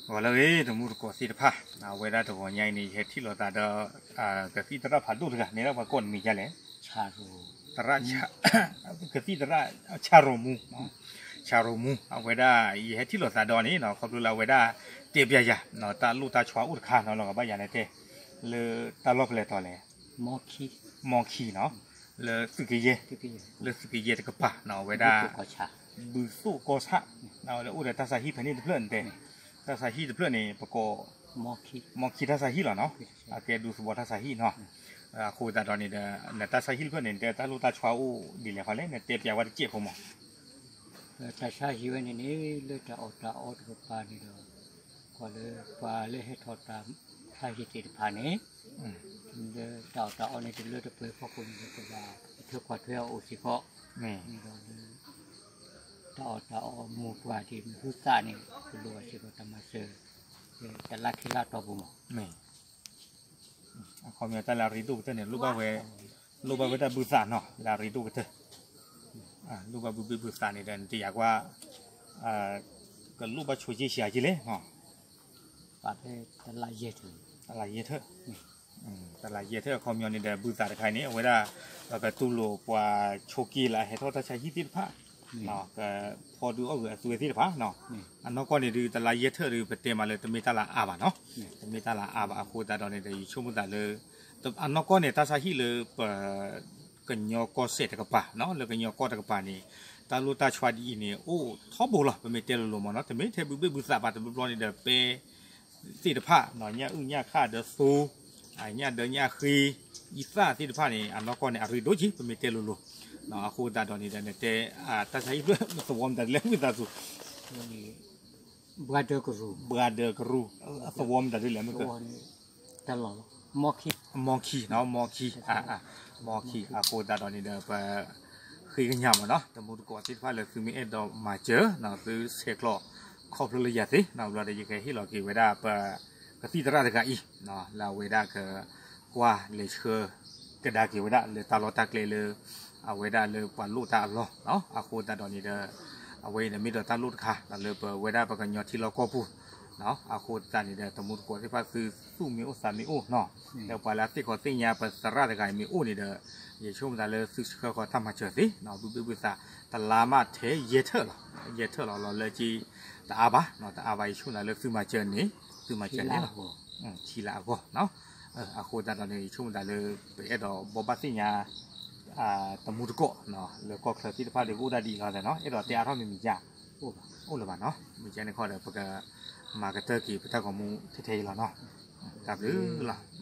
ဂီၤလၢအဂ့ၤ တမူတကိးသ့ၣ်တဖၣ်, အဝဲဒၣ်တဂီၤညါအံၤန့ၣ် ယဟဲထံၣ်လိာ်သးဒီး ကသံၣ်သရၣ်ဖးဒိၣ်တဂၤန့ၣ် လၢပှၤကိးနမံၤဒ်လဲၣ်, ကသံၣ်သရၣ် ဆၣ်ရိၣ်မူ, ဆၣ်ရိၣ်မူ အဝဲဒၣ် ယဟဲထံၣ်လိာ်သးဒီးန့ၣ် ခီဖျိလၢအဝဲဒၣ်တဲပျးယၤ တၢ်လိၣ်တၢ်ဆီအိၣ်တခါနီၤ လီၤဂာ်ဘၣ်ယၤန့ၣ်တဲ လၢတၢ်လီၢ်ဖဲလဲၣ်တီၤလဲၣ်, မီခံနီၤ, လၢသုးကယဲၢ်, လၢသုးကယဲၢ်တကပၤနီၤ အဝဲဒၣ် ဘုသိၣ်ကီၢ်ဆၣ်, လၢအိၣ်ဒီးတၢ်ဆါဟံၣ်ဖဲန့ၣ်တဖျၢၣ်န့ၣ်တဲ, တၢ်ဆါဟံၣ်တဖျၢၣ်န့ၣ် ပကိး မီခံတၢ်ဆါဟံၣ်လီၤနီၤ, အကဲဒူသဝီတၢ်ဆါဟံၣ်နီၤ, အဃိသတးဒီးန့ၣ်ဒီး နတၢ်ဆါဟံၣ်တဖျၢၣ်န့ၣ် နတဲတၢ်လိၣ်တၢ်ဆီအိၣ်ဒ်လဲၣ်ဃီလဲၣ် နတဲပျးဝဲတစဲးဖိမး တၢ်ဆါဟံၣ်ဝဲန့ၣ်န့ၣ် လၢတၢ်အီၣ်တၢ်အီတကပၤန့ၣ်ဒီး ကီးလၢပှၤလၢဟဲထီၣ်တၢ်ဆါဟံၣ်သ့ၣ်တဖၣ်န့ၣ် လၢတၢ်အီၣ်တၢ်အီန့ၣ် တလၢတပှဲၤဖီခိၣ်န့ၣ်ဒီး ကဘၣ်ကထွဲကွၢ်ထွဲအအိၣ်စ့ၢ်ကီး, န့ၣ်ဒီးလၢ တၢ်အီၣ်တၢ်အီမူပှၤဒ်မ့ၢ်ဟုသးန့ၣ် ကလိၣ်ဘၣ်စ့ၢ်ကီးတၢ်မၤစၢၤ တလါခံလါတီၢ်ပူၤမး အခီပညီတၢ်လၢအရ့ဒိၣ်ကတၢၢ်န့ၣ် လိၣ်ဘၣ်ဝဲ, လိၣ်ဘၣ်ဝဲတၢ်ဘုသးနီၤ လၢအရ့ဒိၣ်ကတၢၢ်, လိၣ်ဘၣ်ဘုဘ့ၣ်ဘုသးန့ၣ်ဒီး နတယာ်ကွၢ် ကလိၣ်ဘၣ်ဆိက့ၢ်ဆှၤက့ၢ်လဲၣ်, တလါယဲၢ်ထၢၣ်, တလါယဲၢ်ထၢၣ်, တလါယဲၢ်ထၢၣ်အခီပညီန့ၣ်ဒီး ဘုသးတခါန့ၣ် အဝဲဒၣ် ပကတူၢ်လိာ်ပှၤဆိက့ၢ်လၢအဟဲထီၣ်တၢ်ဆါဟံၣ်သ့ၣ်တဖၣ်, ကဖီဒုးအီၣ်ဂၢၢ်အသုဝဲသ့ၣ်တဖၣ်, အနီၢ်ကီၢ်န့ၣ်ဒုး တလါယဲၢ်ထၢၣ်ဒုး ပတဲမးလၢတမ့ၢ်တၢ်လၢအါဘၣ်နီၤ, တမ့ၢ်တၢ်လၢအါဘၣ်အဃိသတးဒီးန့ၣ်ဒီး ယဆိကမိၣ်သးလၢ အနီၢ်ကီၢ်န့ၣ် တၢ်ဆါဟံၣ်လၢပ ကညီကီၢ်စဲၣ်တကပၤနီၤ လၢကညီကီၢ်တကပၤန့ၣ် တၢ်လိၣ်တၢ်ဆီဒ်အံၤန့ၣ် အိၣ်ထီဘိလီၤ ပမ့ၢ်တဲလိၤလိၤမးနီၤ တမ့ၢ်ထဲဘုဘ့ၣ်ဘုသးဘၣ် တဘျီဘျီန့ၣ်ဒီး ပဲသ့ၣ်တဖၣ် ညၣ်အုၣ်ညၣ်ခၣ်ဒီးသိ, ညၣ်ဒၢညၣ်ဃ့, အံသၣ်သ့ၣ်တဖၣ်န့ၣ် အနီၢ်ကီၢ်န့ၣ် အရ့ဒိၣ်က့ ပမ့ၢ်တဲလိၤလိၤ, အဃိသတးဒီးန့ၣ်ဒီး နတဲ တၢ်ဆါဟံၣ်ဖျၢၣ်သဝီမတၤဒ်လဲၣ် ဝံသးစူၤ ဘှါဒၢကရူၢ်, အသဝီမတၤဒ်လဲၣ်မ့ၢ်က မီခံ, မီခံ, မီခံ, အဃိသတးဒီးန့ၣ်ဒီး ပ ဃ့ကညးမးနီၤ တမူတကိးသ့ၣ်တဖၣ်လၢသုမ့ၢ်အဲၣ်ဒိးမၤစၢၤ သုဆဲးကျိးခီဖျိလၢယၤသ့ ဘျီဒီးယကဟ့ၣ်လီၤက့ၤဝဲဒၣ်ပ ကသံၣ်သရၣ်တဂၤအံၤ လၢအဝဲဒၣ်က ကွၢ်လဲၤဆှၢကဒါက့ၤဝဲဒၣ်လၢတၢ်လီၢ်တၢ်ကျဲလၢ အဝဲဒၣ်လၢပှၤလိၣ်တၢ်အလီၢ်, အဃိသတးဒီးန့ၣ်ဒီး အဝဲအံၤန့ၣ်မ့ၢ်ဒီးတၢ်လိၣ်တခါ လၢပဝဲဒၣ်ပကညီထံလီၢ်ကီၢ်ပူၤ အဃိသတးန့ၣ်ဒီး တမူတကိးသ့ၣ်တဖၣ်သုသူၣ်မ့ၢ်အိၣ်သးမ့ၢ်အိၣ်နီၤ, ဒီးပှၤလၢအသ့ၣ်ခီသ့ၣ်ညါပသရၣ်တဂၤအံၤမ့ၢ်အိၣ်န့ၣ်ဒီး ယဆိကမိၣ်သးလၢသုဆှၢဃီၤတၢ်မၤစၢၤသ့ ဘုဘ့ၣ်ဘုသး တလါမးထဲယဲၢ်ထၢၣ်လီၤ, ယဲၢ်ထၢၣ်လီၤ လီၤလၢက့ တအါဘၣ်, တအါဘၣ် ယဆိကမိၣ်သးလၢသုမၤစၢၤန့ၣ် သုမၤစၢၤန့ၣ်လီၤ, ဆံလါအဂီၢ်, အဃိသတးဒီးန့ၣ် ယဆိကမိၣ်သးလၢ ပအဲၣ်ဒိးဘိးဘၣ်သ့ၣ်ညါ တမူတကိး လၢကီၢ်ချၢသ့ၣ်တဖၣ်ဒီး ကအိၣ်ဒၣ်ဒ်အံၤလီၤနီၤ, အဲၣ်ဒိးတဲအါထီၣ်မ့ၢ်မ့ၢ်ယါ, အိၣ်လၢၤဘၣ်နီၤ, မ့ၢ်ယါန့ၣ်ခီဒီး ပကမၤကတၢၢ်က့ၤပတၢ်ဂီၤမူထဲထဲအံၤလီၤနီၤ, တၢ်ဘျုးလီၤ.